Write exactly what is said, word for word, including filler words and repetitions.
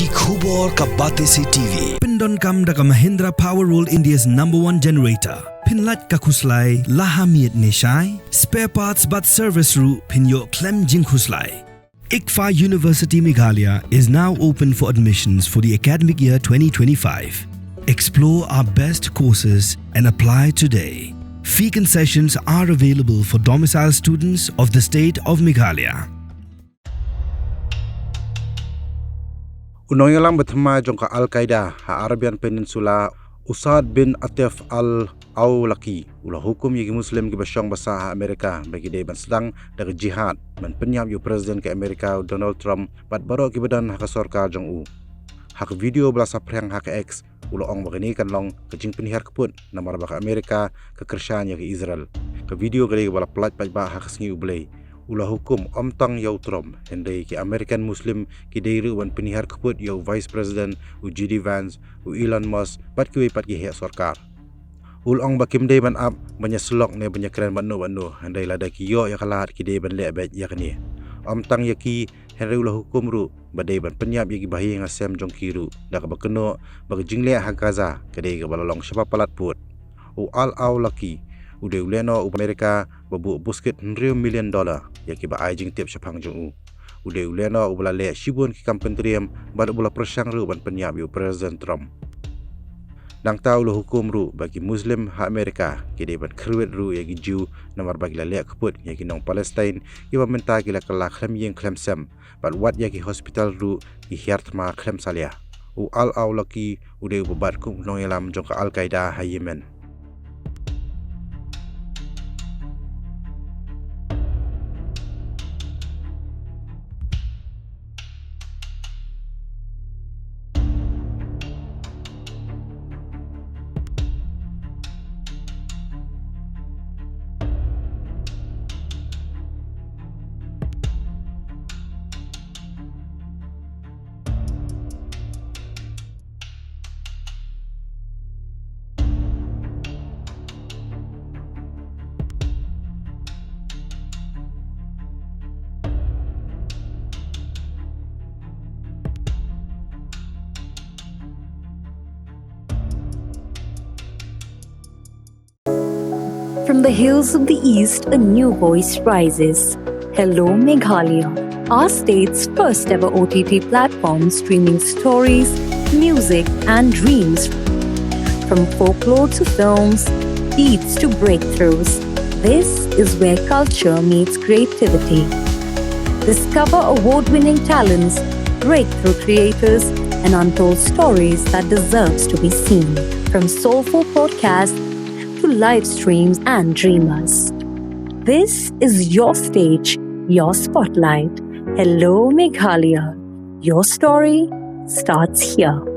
Ki khubor ka Batesi T V. Pyndonkam da ka Mahindra Power World, India's number one generator. Pynlait ka khuslai la ha miet ne shai. Spare parts bad service ruh phin ïoh khlem jingkhuslai. ICFAI University Meghalaya is now open for admissions for the academic year twenty twenty-five. Explore our best courses and apply today. Fee concessions are available for domicile students of the state of Meghalaya. U nongïalam ba thymmai jong ka Al Qaeda ha Arabian Peninsula, u Saad bin Atef Al Awlaki, u la hukum ïa ki Muslim kiba shong ba sah ha Amerika ba ki dei ban sdang da ka jihad ban pynïap ïa u President ka Amerika, u Donald Trump, bad baroh kiba don ha ka sorkar jong u. Ha ka video ba la saphriang ha ka X, u la ong ba kane kan long ka jingpynhiar kput namar ba ka Amerika ka kyrshan ïa ka Israel. Ka video ka dei kaba la pyllait paidbah ha ka sngi U Blei. U la hukum ym tang ïa u Trump, hynrei ki American Muslim ki dei ruh ban pynhiar kput ïa u Vice President, u J D Vance, u Elon Musk, bad kiwei pat ki heh sorkar. U la ong ba kim dei ban ap ban ïasyllok ne ban ïakren bad no bad no, hynrei lada ki ïoh ïa ka lad ki dei ban leh beit ïa kane. Ym tang ïa ki, hynrei u la hukum ruh ba dei ban pynïap ïa ki bahaïing hasem jong ki ruh, da kaba kynnoh ba ka jingleh ha Gaza ka dei kaba la long shabar palat pud. U Al Awlaki u dei u lehnoh u Amerika ba buh buskit hynriew million dollar ïa kiba ai jingtip shaphang jong u. U dei u lehnoh uba la leh shibun ki kam pyntriem bad uba la pyrshang ruh ban pynïap ïa u President Trump. Nangta u la hukum ruh ba ki Muslim ha Amerika ki dei ban kyrwit ruh ïa ki Jew namar ba ki la leh kput ïa ki nong Palestine kiba mynta ki la kylla khlem ïing khlem sem, bad wat ïa ki hospital ruh ki hiar thma khlem salia. U Al Awlaki u dei uba bat kum u nongïalam jong ka Al Qaeda ha Yemen. From the hills of the East, a new voice rises. Hello Meghalaya, our state's first ever O T T platform streaming stories, music, and dreams. From folklore to films, beats to breakthroughs, this is where culture meets creativity. Discover award winning talents, breakthrough creators, and untold stories that deserves to be seen. From soulful podcasts to live streams and dreamers. This is your stage, your spotlight. Hello Meghalaya. Your story starts here.